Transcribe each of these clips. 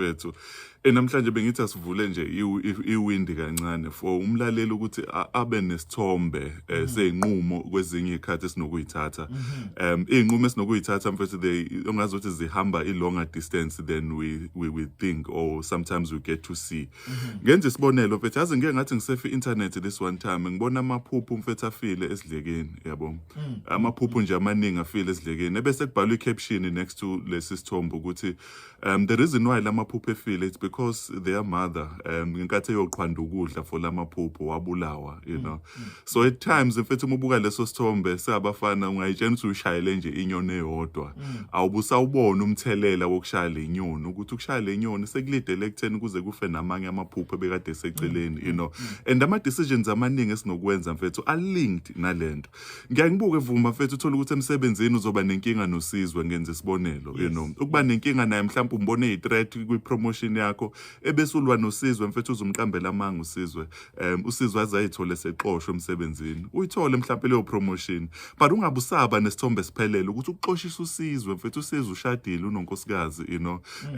Mfethu, namhlanje bengithi asivule nje iwindi kancane for umlaleli ukuthi abe nesithombe seyinqumo kwezinye izikhathi esinokuyithatha. Izinqumo esinokuyithatha, mfethu, they ongazi ukuthi zihamba i-longer distance than we think or sometimes we get to see. Ngenza isibonelo, mfethu, yazi ngike ngathi ngisefa i-internet this one time, ngibona amaphuphu, mfethu, afile esidlekeni, yabo. Amaphuphu nje amaningi afile esidlekeni, ebese kubhalwa i-caption next to lesi sithombe ukuthi the reason why lamaphuphu efile, it's because their mother, ngenkathi eyoqhwanda ukudla for lamaphuphu, wabulawa. So at times, mfethu, uma ubuka leso sithombe singabafana, ungayitshela ukuthi uyishayele nje inyoni eyodwa, awubusawubona umthelela wokushaya le nyoni, ukuthi ukushaya le nyoni sekulidele ekutheni kuze kufe namanye amaphuphu ebekade seceleni. And ama decisions amaningi esinokwenza, mfethu, a-linked nalento. Ngiyaye ngibuke, vuma, mfethu, uthola ukuthi emsebenzini uzoba nenkinga noSizwe, ngenza isibonelo, ukuba nenkinga naye, mhlawumbe umbone i-threat kwi-promotion yakho, ebese ulwa noSizwe, mfethu, uzumqambela amanga uSizwe, uSizwe azayithole sexoshwe emsebenzini, uyithole mhlawumbe leyo promotion, but ungabe usaba nesithombe siphelele ukuthi ukuxoshisa uSizwe, mfethu, uSizwe ushadile, unonkosikazi,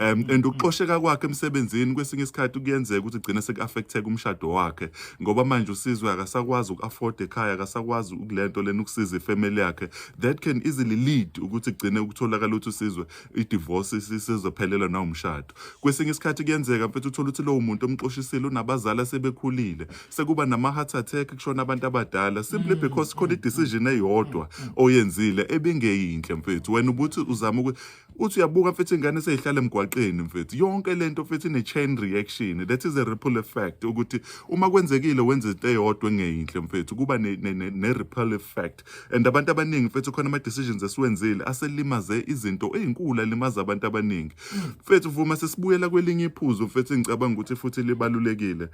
and ukuxosheka kwakhe emsebenzini kwesinye isikhathi kuyenzeka ukuthi gcine seku-affecteka umshado wakhe, ngoba manje uSizwe akasakwazi uku-afford ekhaya, akasakwazi ukulento lena ukusiza ifamily yakhe. That can easily lead ukuthi kugcine ukutholakala ukuthi uSizwe i-divorce isizophelela nawumshado. Kwesinye isikhathi kuyenzeka, mfethu, uthola ukuthi lowo muntu omxoshisile unabazali asebekhulile, sekuba nama-heart attack, kushona abantu abadala, simply because khona i-decision eyodwa oyenzile ebingeyinhle, mfethu. Wena ubuthi uzama ukuthi uthi uyabuka, mfethu, ingane seyihlala emgwaqeni, mfethu. Yonke lento, mfethu, ine-chain reaction, that is a ripple effect, ukuthi uma kwenzekile wenza into eyodwa engeyinhle, mfethu, kuba ne-ripple effect. And abantu abaningi, mfethu, khona ama-decisions esiwenzile aselimaze izinto ey'nkulu, alimaza abantu abaningi, mfethu. Vuma, sesibuyela kwelinye iphuzu, mfethu, engicabanga ukuthi futhi libalulekile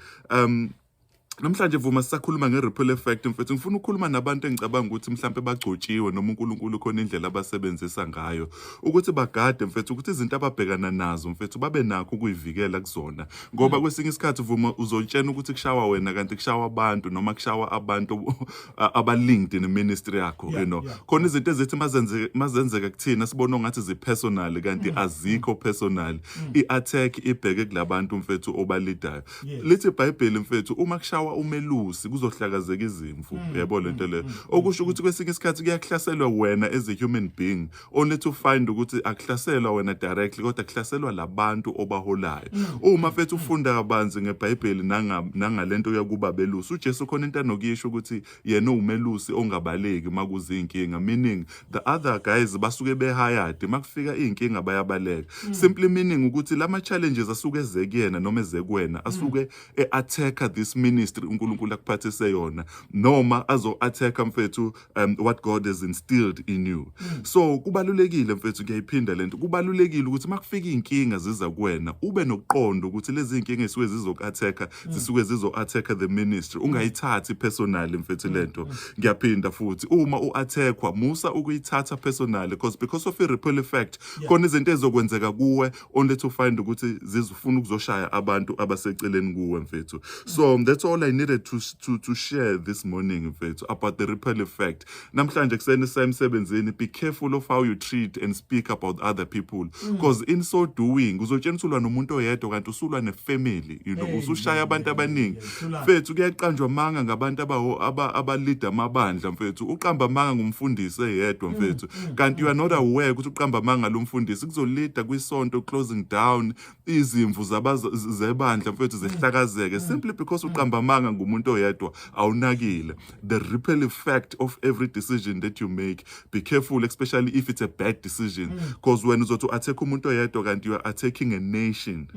namhlanje. Vuma, sisakhuluma nge-ripple effect, mfethu, ngifuna ukukhuluma nabantu engicabanga ukuthi mhlampe bagcotshiwe noma uNkulunkulu khona indlela abasebenzisa ngayo ukuthi bagade, mfethu, ukuthi izinto ababhekana nazo, mfethu, babe nakho ukuyivikela kuzona, ngoba kwesinye isikhathi, vuma, uzotshena ukuthi kushawa wena kanti kushawa abantu noma kushawa abantu aba-linked ne-ministry yakho. Khona izinto ezithi mazenzeka kuthina sibona ongathi zi-personal, kanti azikho personal. I-attack ibheke kulabantu, mfethu, obalidayo. Lithi iBhayibheli, mfethu, uma kushawa umelusi kuzohlakazeka izimvu, yebo, lento leyo. Okusho ukuthi kwesinye isikhathi kuyakuhlaselwa wena as a human being, only to find ukuthi akuhlaselwa wena directly, kodwa kuhlaselwa labantu obaholayo. Uma, mfethu, ufunda kabanzi ngeBhayibheli nangalento yokuba belusi, uJesu khona into anokuyisho ukuthi yena uwumelusi ongabaleki makuzinkinga, meaning the other guys basuke behired, makufika iy'nkinga bayabaleka, simply meaning ukuthi lama challenges asuke eze kuyena noma eze kuwena asuke e-attacka this ministry uNkulunkulu akuphathise yona, noma azo-attacka, mfethu, what God has instilled in you. So kubalulekile, mfethu, ngiyayiphinda lento, kubalulekile ukuthi makufika iy'nkinga ziza kuwena, ube nokuqonda ukuthi lezi iy'nkinga ezisuke zizoku-attacka zisuke zizo-attacka the ministry. Ungayithathi personally, mfethu, lento. Ngiyaphinda futhi, uma u-attackwa, musa ukuyithatha personally, because of i-ripple effect, khona izinto ezizokwenzeka kuwe only to find ukuthi zizofuna ukuzoshaya abantu abaseceleni kuwe, mfethu. So that's all I needed to share this morning, mfethu, about the ripple effect. Namhlanje kuseni sisemsebenzini, be careful of how you treat and speak about other people, because in so doing uzotshena usulwa nomuntu oyedwa kanti usulwa nefamily. Usushaya abantu abaningi. Thulani. Mfethu, kuyaqanjwa amanga ngabantu abalida amabandla, mfethu. Uqamba amanga ngumfundisi eyedwa, mfethu, kanti you are not aware ukuthi uqamba amanga lo mfundisi kuzolida kwisonto closing down, izimvu zebandla, mfethu, zihlakazeke, simply because uqamba amanga ngumuntu oyedwa awunakile. The ripple effect of every decision that you make, be careful, especially if it's a bad decision, because when uzothi u-attack umuntu oyedwa kanti you are attacking a nation.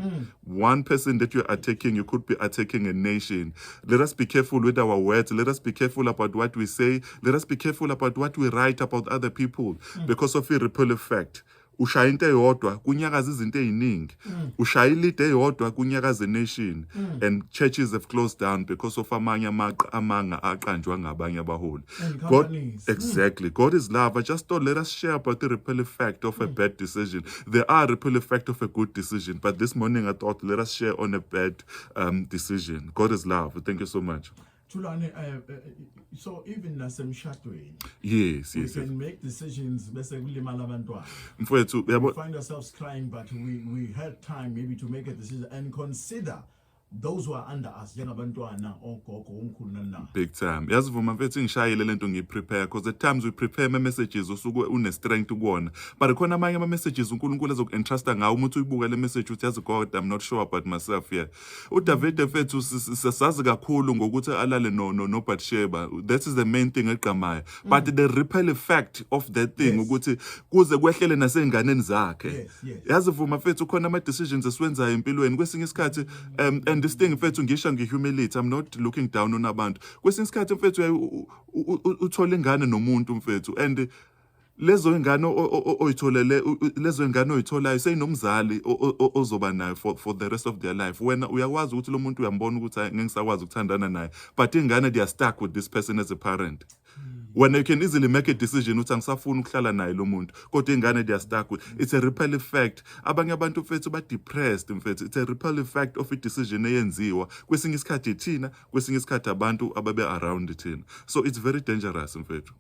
One person that you are attacking, you could be attacking a nation. Let us be careful with our words. Let us be careful about what we say. Let us be careful about what we write about other people, because of the ripple effect. Ushaya into eyodwa, kunyakaza izinto ey'ningi. Ushaya i-leader eyodwa, kunyakaza nation. And churches have closed down because of amanye amanga aqanjwa ngabanye abaholi. And God, companies. Exactly. God is love. I just thought let us share about the ripple effect of a bad decision. There are ripple effect of a good decision, but this morning I thought let us share on a bad decision. God is love. Thank you so much. Thulani, so even nasemshadweni, we can make decisions bese kulimala abantwana. Mfowethu, yabo. We find ourselves crying, but we had time maybe to make a decision and consider those who are under us, njengabantwana, ogogo, omkhulu, nani na. Big time. Yazi Vuma mfethu, ingishayile lento ngiyiprepare, because at times we prepare ama messages usuke une strength kuwona, but khona amanye ama messages uNkulunkulu ezoku-entrusta ngawo, uma uthi uyibuka le message uthi, "Yazi God, I'm not sure about myself here." UDavid mfethu, sazi kakhulu ngokuthi alale no Bathsheba. That is the main thing egqamayo, but the ripple effect of that thing ukuthi kuze kwehlele nasey'nganeni zakhe. Yazi Vuma mfethu, khona ama decisions esiwenzayo empilweni kwesinye isikhathi, and this thing mfethu ngisho nge-humility, I'm not looking down on abantu. Kwesinye isikhathi mfethu, uthola ingane nomuntu mfethu, and lezo ingane oyitholele lezo ingane oyitholayo seyinomzali ozoba nayo for the rest of their life. Wena uyakwazi ukuthi lo muntu uyambona ukuthi, "Hayi, ngeke ngisakwazi ukuthandana naye," but ingane, they are stuck with this person as a parent. Wena you can easily make a decision ukuthi angisafuni ukuhlala naye lo muntu, kodwa ingane, they are stuck with. It's a ripple effect. Abanye abantu mfethu ba-depressed mfethu. It's a ripple effect of i-decision eyenziwa kwesinye isikhathi thina, kwesinye isikhathi abantu ababe around thina. So it's very dangerous mfethu.